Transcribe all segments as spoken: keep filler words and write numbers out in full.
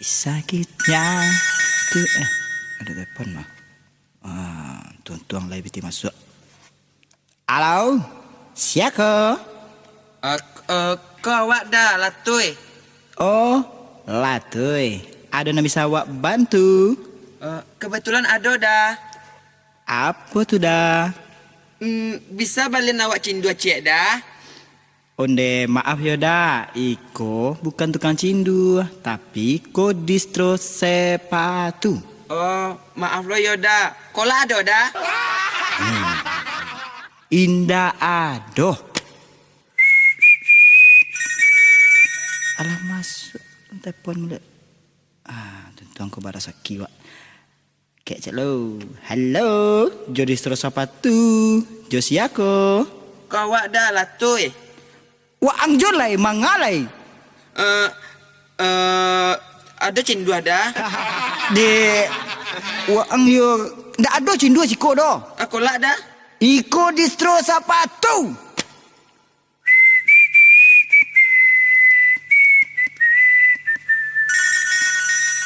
Sakitnya tu, eh, ada telepon mah. Ah, tuntuang lai piti masuak. Halo, sia ko? Eh, eh, ko awak Da, Latuih? Oh, Latuih. Ado nan bisa awak bantu? Eh, kebetulan ado Da. Apo tu Da? Hmm, bisa balian awak cindua ciek Da? Onde, maaf yo Da, iko bukan tukang cindua, tapi ko distro sepatu. Oh, maaf lo yo Da. Kolak ado Da? Hmm. Indak ado. Alah, masuak telepon baliak. Ah, tuntuang ko barasaki wak. Kek cek lo. Halo, jo distro sapatu. Jo sia ko? Ko awak Da, Latuih? Waang jo lai, manga lai? Eh, eh, ado cindua Da? Dek, waang yo ndak ado cindua siko doh. Ah, kolak Da? Iko distro sapatu.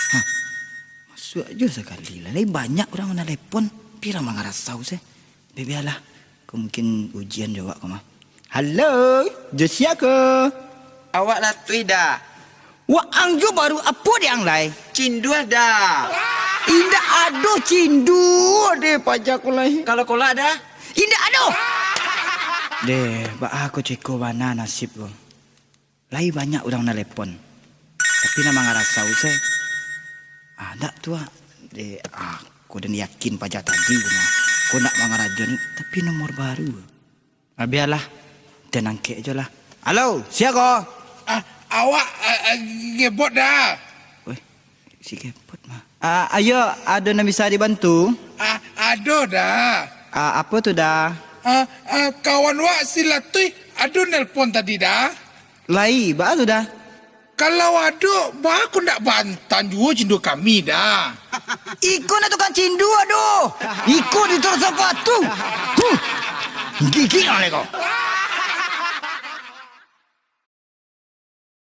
Hah, masuak jo sakali lah. Lai banyak urang manalepon, piro mangarasau se. Bialah, ko mungkin ujian jo awak ko mah. Halo, jo sia ko? Awak Latuih Da? Waang jo baru, apo dek ang lai? Cindua Da? Indak ado cindua deh, paja ko lai. Kalau kolak Da? Indak ado. Deh, baa ko ceko bana nasib ko. Lai banyak urang nalepon, tapi nan mangarasau se. Ah, ndak tu ah. Deh, ah, ko den yakin paja tadi ko mah. Ko ndak mangarajoan, tapi nomor baru. Ah, bialah. Den angkek jo lah. Halo, sia ko? Ah, awak, ah, ah, Gebot Da? Weh, si Gebot mah. Ah, ayo, ado nan bisa dibantu? Ah, ado Da. Ah, apo tu Da? Ah, ah, kawan wak si Latuih ado nelpon tadi Da. Lai, baa tu Da? Kalau ado, baa ko ndak baantaan juo cindua kami Da? Iko nan tukang cindua doh. Iko di tukang sapatu. Huh. Gigik ang lai ko.